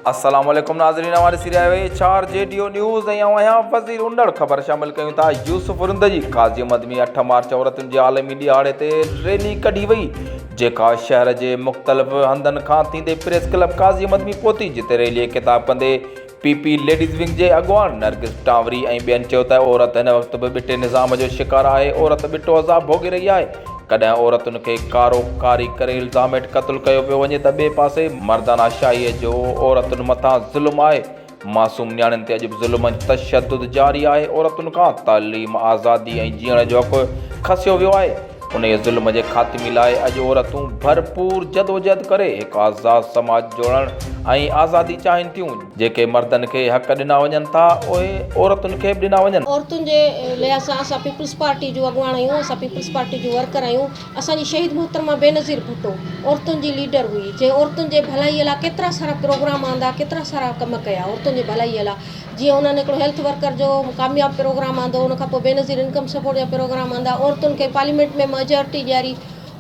السلام عليڪم ناظرين اوهان ڏسي رهيا آهيو H R G D O news ۽ آئون آهيان وزير انڙ خبر شامل ڪيون ٿا يوسف رند جي قاضي احمد ۾ 8 مارچ عورتن جي عالمي ڏهاڙي تي ريلي ڪڍي وئي جيڪا شهر جي مختلف هنڌن کان ٿيندي پريس ڪلب قاضي احمد ۾ پهتي جتي ريلي کي خطاب ڪندي پي پي ليڊيز ونگ جي اڳواڻ نرگس ٽانوري ۽ ٻين چيو ته عورت هن وقت به ٻٽي نظام جو شڪار آهي، عورت ٻٽو عذاب ڀوڳي رهي آهي، ڪڏهن عورتن کي ڪارو ڪاري ڪري الزام هيٺ قتل ڪيو پيو وڃي ته ٻئي پاسي مردانه شاهي جو عورتن مٿان ظلم آهي، معصوم نياڻين تي اڄ به ظلم ۽ تشدد جاري آهي، عورتن کان تعليم، آزادي ۽ جيئڻ جو حق کسيو ويو آهي. انهيء ظلم جي خاتمي لاء اڄ عورتون ڀرپور جدوجهد ڪري هڪ آزاد سماج جوڙڻ ۽ آزادي چاهين ٿيون. جيڪي مردن کي حق ڏنا وڃن ٿا، اهي عورتن کي به ڏنا وڃن. عورتن جي لحاظ سان اسان پيپلز پارٽي جون اڳواڻ آهيون، اسان پيپلز پارٽي جون ورڪر آهيون. اسان جي شهيد محترمه بينظير ڀٽو عورتن جي ليڊر هئي، جنهن عورتن جي ڀلائيء لاء ڪيترا سارا پروگرام آندا، ڪيترا سارا ڪم ڪيا عورتن جي ڀلائيء لاء. جيئن انهن هڪڙو هيلٿ ورڪر جو ڪامياب پروگرام آندو ان کان پوء بينظير انڪم سپورٽ جا پروگرام آندا عورتن کي پارليمينٽ ۾ ميجارٽي ڏياري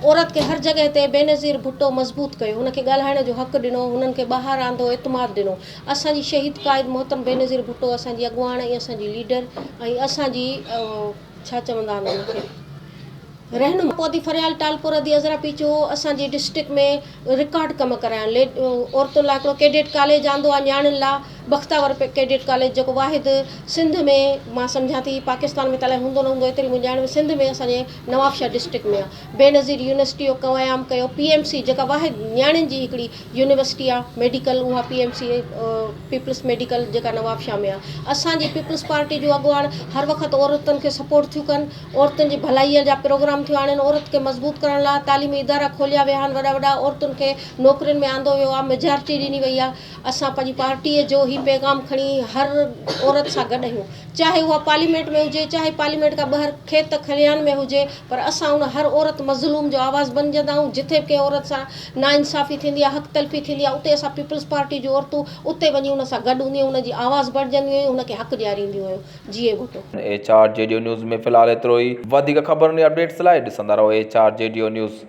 عورت کي هر جڳهه تي بينظير ڀٽو مضبوط ڪيو هن کي ڳالهائڻ جو حق ڏنو هنن کي ٻاهر آندو اعتماد ڏنو اسان جي شهيد قائد محترم بينظير ڀٽو اسان جي اڳواڻ ۽ اسان جي ليڊر ۽ اسان جي ڇا چوندا آهن ان کي رهنما پوڌي فريال ٽالپور ادي عذرا پيچوهو اسان جي ڊسٽرڪٽ ۾ رڪارڊ ڪم ڪرايا آهن عورتن لاء هڪڙو ڪيڊٽ ڪاليج آندو آهي نياڻين لاء بختاور ڪيڊٽ ڪاليج جيڪو واحد سنڌ ۾ مان سمجهان ٿي پاڪستان ۾ ته الائي هوندو نه هوندو ايتري منهنجي ڄاڻ ۾ سنڌ ۾ اسان جي نوابشاهه ڊسٽرڪٽ ۾ آهي بينظير يونيورسٽي جو قيام ڪيو پي ايم سي جيڪا واحد نياڻين جي هڪڙي يونيورسٽي آهي ميڊيڪل اها P M C peoples medical جيڪا نوابشاهه ۾ آهي اسان جي پيپلز پارٽي جون اڳواڻ هر وقت عورتن کي سپورٽ ٿيون ڪن عورتن جي ڀلائيء جا پروگرام ٿيو آڻين، عورت کي مضبوط ڪرڻ لاء تعليمي ادارا کوليا ويا آهن، وڏا وڏا عورتن کي نوڪرين ۾ آندو ويو آهي، ميجارٽي ڏني وئي آهي، اسان پنهنجي پارٽيء جو هي پيغام کڻي هر عورت سان گڏ آهيون، چاهي اها پارليمينٽ ۾ هجي، چاهي پارليمينٽ کان ٻاهر کيت کليان ۾ هجي، پر اسان ان هر عورت مظلوم جو آواز بنجندا آهيون، جٿي به ڪنهن عورت سان ناانصافي ٿيندي آهي، حق تلفي ٿيندي آهي، اتي اسان پيپلز پارٽي جون عورتون اتي وڃي ان سان گڏ هونديون آهيون، ان جي آواز بڻجنديون آهيون، ان کي حق ڏيارينديون آهيون. جيئي Bhutto. H R G D O news ۾ في الحال ايترو ئي وڌيڪ خبرن ۽ اپڊيٽس لاء ڏسندا رهو H R G D O news.